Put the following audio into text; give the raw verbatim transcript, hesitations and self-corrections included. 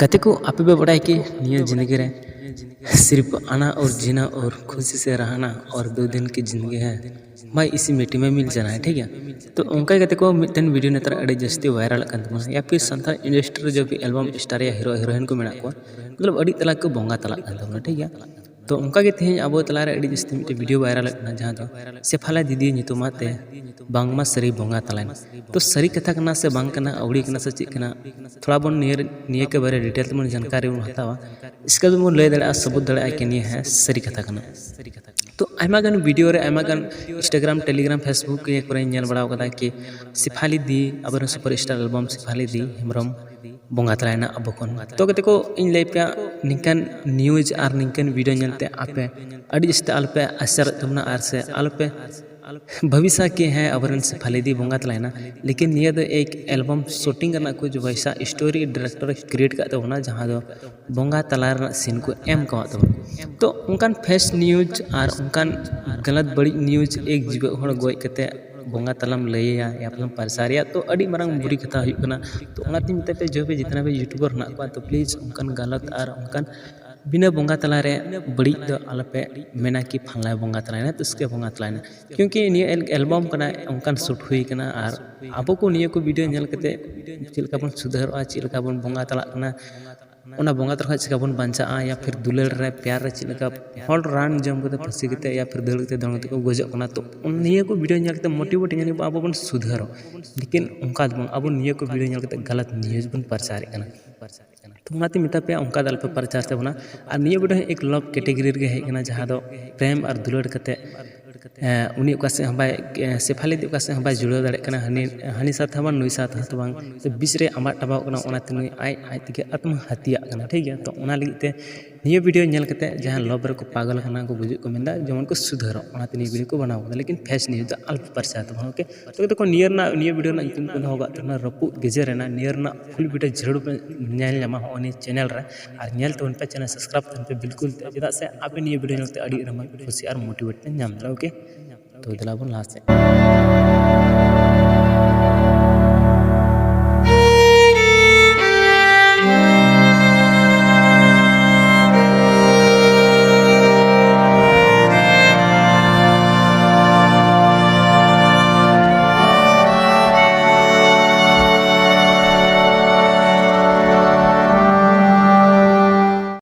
ᱜᱟᱛᱮ ᱠᱚ, ᱟᱯᱮ ᱯᱮ ᱵᱟᱲᱟᱭᱟ ᱠᱤ ᱱᱤᱭᱟᱹ ᱡᱤᱱᱫᱮᱜᱤ ᱨᱮ ᱥᱤᱨᱯ ᱟᱱᱟ ᱟᱨ ᱡᱤᱱᱟ ᱟᱨ ᱠᱷᱩᱥᱤ ᱥᱮ ᱨᱟᱦᱟᱱᱟ ᱟᱨ ᱫᱳ ᱫᱤᱱ ᱠᱤ ᱡᱤᱱᱫᱮᱜᱤ ᱦᱟᱭ, ᱵᱷᱟᱭ ᱤᱥᱤ ᱢᱤᱴᱤ ᱢᱮ ᱢᱤᱞ ᱡᱟᱱᱟ ᱦᱟᱭ, ᱴᱷᱤᱠ ᱜᱮᱭᱟ? ᱛᱚ ᱚᱱᱠᱟ ᱜᱮ ᱜᱟᱛᱮ ᱠᱚ, ᱢᱤᱫᱴᱮᱱ ᱵᱷᱤᱰᱤᱭᱳ ᱱᱮᱛᱟᱨ ᱟᱹᱰᱤ ᱡᱟᱹᱥᱛᱤ ᱵᱷᱟᱭᱨᱟᱞᱚᱜ ᱠᱟᱱ ᱛᱟᱵᱚᱱᱟ, ᱭᱟ ᱯᱷᱤᱨ ᱥᱟᱱᱛᱟᱲ ᱤᱱᱰᱟᱥᱴᱨᱤ ᱨᱮ ᱡᱚᱵ ᱮᱞᱵᱟᱢ ᱥᱴᱟᱨ ᱭᱟ ᱦᱤᱨᱳ ᱦᱤᱨᱳᱭᱤᱱ ᱠᱚ ᱢᱮᱱᱟᱜ ᱠᱚᱣᱟ, ᱢᱚᱛᱞᱚᱵ ᱟᱹᱰᱤ ᱛᱟᱞᱟ ᱠᱚ ᱵᱚᱸᱜᱟ ᱛᱟᱞᱟᱜ ᱠᱟᱱ ᱛᱟᱵᱚᱱᱟ, ᱴᱷᱤᱠ ᱜᱮᱭᱟ? ᱛᱚ ᱚᱱᱠᱟ ᱜᱮ ᱛᱮᱦᱮᱧ ᱟᱵᱚ ᱛᱟᱞᱟᱨᱮ ᱟᱹᱰᱤ ᱡᱟᱹᱥᱛᱤ ᱢᱤᱫᱴᱮᱱ ᱵᱷᱤᱰᱤᱭᱳ ᱵᱷᱟᱭᱨᱟᱞᱚᱜ ᱠᱟᱱᱟ, ᱡᱟᱦᱟᱸ ᱫᱚ ᱥᱮᱯᱷᱟᱞᱤ ᱫᱤᱫᱤ ᱧᱩᱛᱩᱢᱟᱜ ᱛᱮ ᱵᱟᱝᱢᱟ ᱥᱟᱹᱨᱤ ᱵᱚᱸᱜᱟ ᱛᱟᱞᱟᱭᱮᱱᱟ᱾ ᱛᱚ ᱥᱟᱹᱨᱤ ᱠᱟᱛᱷᱟ ᱠᱟᱱᱟ ᱥᱮ ᱵᱟᱝ ᱠᱟᱱᱟ, ᱟᱹᱣᱲᱤ ᱠᱟᱱᱟ ᱥᱮ ᱪᱮᱫ ᱠᱟᱱᱟ, ᱛᱷᱚᱲᱟ ᱵᱚᱱ ᱱᱤᱭᱟᱹ ᱱᱤᱭᱟᱹ ᱠᱮ ᱵᱟᱨᱮ ᱰᱤᱴᱮᱞ ᱛᱮᱵᱚᱱ ᱡᱟᱱᱠᱟᱨᱤ ᱵᱚᱱ ᱦᱟᱛᱟᱣᱟ, ᱤᱥᱠᱮ ᱵᱟᱫ ᱵᱚᱱ ᱞᱟᱹᱭ ᱫᱟᱲᱮᱭᱟᱜᱼᱟ, ᱥᱟᱹᱵᱩᱛ ᱫᱟᱲᱮᱭᱟᱜᱼᱟ ᱠᱤ ᱱᱤᱭᱟᱹ ᱦᱮᱸ ᱥᱟᱹᱨᱤ ᱠᱟᱛᱷᱟ ᱠᱟᱱᱟ᱾ ᱛᱚ ᱟᱭᱢᱟ ᱜᱟᱱ ᱵᱷᱤᱰᱤᱭᱳ ᱨᱮ, ᱟᱭᱢᱟ ᱜᱟᱱ ᱤᱱᱥᱴᱟᱜᱨᱟᱢ, ᱴᱮᱞᱤᱜᱨᱟᱢ, ᱯᱷᱮᱥᱵᱩᱠ ᱱᱤᱭᱟᱹ ᱠᱚᱨᱮᱧ ᱧᱮᱞ ᱵᱟᱲᱟ ᱟᱠᱟᱫᱟ ᱠᱤ ᱥᱮᱯᱷᱟᱞᱤ ᱫᱤ, ᱟᱵᱚᱨᱮᱱ ᱥᱩᱯᱟᱨ ᱥᱴᱟᱨ ᱮᱞᱵᱟᱢ ᱥᱮᱯᱷᱟᱞᱤ ᱫᱤ ᱦᱮᱢᱵᱨᱚᱢ ᱵᱚᱸᱜᱟ ᱛᱟᱞᱟᱭᱮᱱᱟ ᱟᱵᱚ ᱠᱷᱚᱱ᱾ ᱛᱚ ᱜᱟᱛᱮ ᱠᱚ, ᱤᱧ ᱞᱟᱹᱭ ᱯᱮᱭᱟ, ᱱᱤᱝᱠᱟᱱ ᱱᱤᱭᱩᱡᱽ ᱟᱨ ᱱᱤᱝᱠᱟᱱ ᱵᱷᱤᱰᱤᱭᱳ ᱧᱮᱞᱛᱮ ᱟᱯᱮ ᱟᱹᱰᱤ ᱡᱟᱹᱥᱛᱤ ᱟᱞᱚᱯᱮ ᱟᱥᱪᱚᱨᱡᱚᱜ ᱛᱟᱵᱚᱱᱟ ᱟᱨ ᱥᱮ ᱟᱞᱚᱯᱮ ᱵᱷᱟᱵᱤᱥᱟ ᱠᱤ ᱦᱮᱸ ᱟᱵᱚᱨᱮᱱ ᱥᱮᱯᱷᱟᱞᱤ ᱫᱤ ᱵᱚᱸᱜᱟ ᱛᱟᱞᱟᱭᱮᱱᱟ, ᱞᱮᱠᱤᱱ ᱱᱤᱭᱟᱹ ᱫᱚ ᱮᱠ ᱮᱞᱵᱟᱢ ᱥᱩᱴᱤᱝ ᱨᱮᱱᱟᱜ ᱠᱩᱪ ᱵᱟᱭᱥᱟ ᱥᱴᱳᱨᱤ ᱰᱟᱭᱨᱮᱠᱴᱚᱨ ᱠᱨᱤᱭᱮᱴ ᱠᱟᱜ ᱛᱟᱵᱚᱱᱟ, ᱡᱟᱦᱟᱸ ᱫᱚ ᱵᱚᱸᱜᱟ ᱛᱟᱞᱟ ᱨᱮᱱᱟᱜ ᱥᱤᱱ ᱠᱚ ᱮᱢ ᱠᱟᱣᱟᱫ ᱛᱟᱵᱚᱱᱟ᱾ ᱛᱚ ᱚᱱᱠᱟᱱ ᱯᱷᱮᱥ ᱱᱤᱭᱩᱡᱽ ᱟᱨ ᱚᱱᱠᱟᱱ ᱜᱟᱞᱟᱛ ᱵᱟᱹᱲᱤᱡ ᱱᱤᱭᱩᱡᱽ, ᱮᱠ ᱡᱤᱣᱮᱫ ᱦᱚᱲ ᱜᱚᱡ ᱠᱟᱛᱮ ᱵᱚᱸᱜᱟ ᱛᱟᱞᱟᱢ ᱞᱟᱹᱭᱟ ᱭᱟ ᱯᱷᱤᱨ ᱯᱨᱚᱪᱟᱨ ᱨᱮᱭᱟᱜ, ᱛᱚ ᱟᱹᱰᱤ ᱢᱟᱨᱟᱝ ᱵᱩᱨᱤ ᱠᱟᱛᱷᱟ ᱦᱩᱭᱩᱜ ᱠᱟᱱᱟ᱾ ᱛᱚ ᱚᱱᱟᱛᱮᱧ ᱢᱮᱛᱟ ᱯᱮᱭᱟ, ᱡᱚᱵᱮ ᱡᱤᱛᱱᱟ ᱵᱷᱤ ᱭᱩᱴᱩᱵᱟᱨ ᱦᱮᱱᱟᱜ ᱠᱚᱣᱟ, ᱛᱚ ᱯᱞᱤᱡᱽ ᱚᱱᱠᱟᱱ ᱜᱟᱞᱟᱛ ᱟᱨ ᱚᱱᱠᱟᱱ ᱵᱤᱱᱟᱹ ᱵᱚᱸᱜᱟ ᱛᱟᱞᱟᱨᱮ ᱵᱟᱹᱲᱤᱡ ᱫᱚ ᱟᱞᱚᱯᱮ ᱢᱮᱱᱟ ᱠᱤ ᱯᱷᱟᱞᱱᱟ ᱵᱚᱸᱜᱟ ᱛᱟᱞᱟᱭᱮᱱᱟ, ᱛᱤᱥᱠᱮ ᱵᱚᱸᱜᱟ ᱛᱟᱞᱟᱭᱮᱱᱟ, ᱠᱤᱭᱩᱸᱠᱤ ᱱᱤᱭᱟᱹ ᱮᱞ-, ᱮᱞᱵᱟᱢ ᱠᱟᱱᱟ, ᱚᱱᱠᱟᱱ ᱥᱩᱴ ᱦᱩᱭ ᱠᱟᱱᱟ᱾ ᱟᱨ ᱟᱵᱚ ᱠᱚ ᱱᱤᱭᱟᱹ ᱠᱚ ᱵᱷᱤᱰᱤᱭᱳ ᱧᱮᱞ ᱠᱟᱛᱮ ᱪᱮᱫ ᱞᱮᱠᱟ ᱵᱚᱱ ᱥᱩᱫᱷᱟᱹᱨᱚᱜᱼᱟ, ᱪᱮᱫ ᱞᱮᱠᱟ ᱵᱚᱱ ᱵᱚᱸᱜᱟ ᱛᱟᱞᱟᱜ ᱠᱟᱱᱟ, ᱚᱱᱟ ᱵᱚᱸᱜᱟ ᱛᱟᱞᱟ ᱠᱷᱚᱱ ᱪᱮᱠᱟ ᱵᱚᱱ ᱵᱟᱧᱪᱟᱜᱼᱟ, ᱭᱟ ᱯᱷᱤᱨ ᱫᱩᱞᱟᱹᱲ ᱨᱮ, ᱯᱭᱟᱨ ᱨᱮ ᱪᱮᱫ ᱞᱮᱠᱟ ᱦᱚᱲ ᱨᱟᱱ ᱡᱚᱢ ᱠᱟᱛᱮ, ᱯᱷᱟᱹᱥᱤ ᱠᱟᱛᱮ, ᱭᱟ ᱯᱷᱤᱨ ᱫᱟᱹᱲ ᱠᱟᱛᱮ, ᱫᱚᱱ ᱠᱟᱛᱮ ᱠᱚ ᱜᱚᱡᱚᱜ ᱠᱟᱱᱟ᱾ ᱛᱚ ᱱᱤᱭᱟᱹ ᱠᱚ ᱵᱷᱤᱰᱤᱭᱳ ᱧᱮᱞ ᱠᱟᱛᱮ ᱢᱳᱴᱤᱵᱷᱮᱴ ᱧᱮᱞ ᱦᱩᱭᱩᱜᱼᱟ, ᱟᱵᱚ ᱵᱚᱱ ᱥᱩᱫᱷᱟᱹᱨᱚᱜ᱾ ᱞᱮᱠᱤᱱ ᱚᱱᱠᱟ ᱫᱚ ᱵᱟᱝ, ᱟᱵᱚ ᱱᱤᱭᱟᱹ ᱠᱚ ᱵᱷᱤᱰᱤᱭᱳ ᱧᱮᱞ ᱠᱟᱛᱮ ᱜᱟᱞᱟᱛ ᱱᱤᱭᱩᱡᱽ ᱵᱚᱱ ᱯᱨᱚᱪᱟᱨᱮᱫ ᱠᱟᱱᱟ᱾ ᱛᱚ ᱚᱱᱟᱛᱮᱧ ᱢᱮᱛᱟ ᱯᱮᱭᱟ, ᱚᱱᱠᱟ ᱫᱚ ᱟᱞᱚᱯᱮ ᱯᱨᱚᱪᱟᱨ ᱛᱟᱵᱚᱱᱟ᱾ ᱟᱨ ᱱᱤᱭᱟᱹ ᱵᱷᱤᱰᱤᱭᱳ ᱦᱚᱸ ᱮᱠ ᱞᱚᱵᱷ ᱠᱮᱴᱮᱜᱚᱨᱤ ᱨᱮᱜᱮ ᱦᱮᱡ ᱠᱟᱱᱟ, ᱡᱟᱦᱟᱸ ᱫᱚ ᱯᱨᱮᱢ ᱟᱨ ᱫᱩᱞᱟᱹᱲ ᱠᱟᱛᱮ, ᱮᱸ, ᱩᱱᱤ ᱚᱠᱟ ᱥᱮᱫ ᱦᱚᱸ ᱵᱟᱭ, ᱮᱸ, ᱥᱮᱯᱷᱟᱞᱤ ᱫᱤ ᱚᱠᱟ ᱥᱮᱫ ᱦᱚᱸ ᱵᱟᱭ ᱡᱩᱲᱟᱹᱣ ᱫᱟᱲᱮᱭᱟᱜ ᱠᱟᱱᱟ, ᱦᱟᱹᱱᱤ, ᱦᱟᱹᱱᱤ ᱥᱟᱶᱛᱮ ᱦᱚᱸ ᱵᱟᱝ, ᱱᱩᱭ ᱥᱟᱶᱛᱮ ᱦᱚᱸ ᱵᱟᱝ, ᱛᱚ ᱵᱤᱪ ᱨᱮ ᱟᱢᱟᱜ ᱴᱟᱵᱟᱣ ᱠᱟᱱᱟ, ᱚᱱᱟᱛᱮ ᱱᱩᱭ ᱟᱡ, ᱟᱡ ᱛᱮᱜᱮ ᱟᱛᱢᱟ ᱦᱟᱹᱛᱤᱭᱟᱜ ᱠᱟᱱᱟ, ᱴᱷᱤᱠ ᱜᱮᱭᱟ? ᱛᱚ ᱚᱱᱟ ᱞᱟᱹᱜᱤᱫ ᱛᱮ ᱱᱤᱭᱟᱹ ᱵᱷᱤᱰᱤᱭᱳ ᱧᱮᱞ ᱠᱟᱛᱮ ᱡᱟᱦᱟᱸ ᱞᱚᱵᱷ ᱨᱮᱠᱚ ᱯᱟᱜᱚᱞ ᱠᱟᱱᱟ, ᱩᱱᱠᱩ ᱜᱩᱡᱩᱜ ᱠᱚ ᱢᱮᱱᱫᱟ, ᱡᱮᱢᱚᱱ ᱠᱚ ᱥᱩᱫᱷᱟᱹᱨᱚᱜ, ᱚᱱᱟᱛᱮ ᱱᱤᱭᱟᱹ ᱵᱷᱤᱰᱤᱭᱳ ᱠᱚ ᱵᱮᱱᱟᱣ ᱠᱟᱫᱟ᱾ ᱞᱮᱠᱤᱱ ᱯᱷᱮᱥ ᱱᱤᱭᱩᱡᱽ ᱫᱚ ᱟᱞᱚᱯᱮ ᱯᱨᱚᱪᱟᱨ ᱛᱟᱵᱚᱱᱟ, ᱳᱠᱮ? ᱛᱚ ᱜᱟᱛᱮ ᱠᱚ, ᱱᱤᱭᱟᱹ ᱨᱮᱱᱟᱜ, ᱱᱤᱭᱟᱹ ᱵᱷᱤᱰᱤᱭᱳ ᱨᱮᱱᱟᱜ ᱧᱩᱛᱩᱢ ᱠᱚ ᱫᱚᱦᱚ ᱠᱟᱜ ᱛᱟᱵᱚᱱᱟ ᱨᱟᱹᱯᱩᱫ ᱜᱮᱡᱮᱨ ᱨᱮᱱᱟᱜ᱾ ᱱᱤᱭᱟᱹ ᱨᱮᱱᱟᱜ ᱯᱷᱩᱞ ᱵᱷᱤᱰᱤᱭᱳ ᱡᱟᱹᱨᱩᱲ ᱯᱮ ᱧᱮᱞ ᱧᱟᱢᱟ ᱦᱚᱸᱜᱼᱚᱭ ᱱᱤᱭᱟᱹ ᱪᱮᱱᱮᱞ ᱨᱮ, ᱟᱨ ᱧᱮᱞ ᱛᱟᱵᱚᱱ ᱯᱮ ᱪᱮᱱᱮᱞ ᱥᱟᱵᱥᱠᱨᱟᱭᱤᱵ ᱛᱟᱵᱚᱱ ᱯᱮ ᱵᱤᱞᱠᱩᱞ ᱛᱮ, ᱪᱮᱫᱟᱜ ᱥᱮ ᱟᱯᱮ ᱱᱤᱭᱟᱹ ᱵᱷᱤᱰᱤᱭᱳ ᱧᱮᱞ ᱛᱮ ᱟᱹᱰᱤ ᱟᱹᱰᱤ ᱠᱷᱩᱥᱤ ᱟᱨ ᱢᱳᱴᱤᱵᱷᱮᱴ ᱯᱮ ᱧᱟᱢ ᱫᱟᱲᱮᱭᱟᱜᱼᱟ, ᱳᱠᱮ? ᱛᱚ ᱫᱮᱞᱟ ᱵᱚᱱ ᱞᱟᱦᱟ ᱥᱮᱫ᱾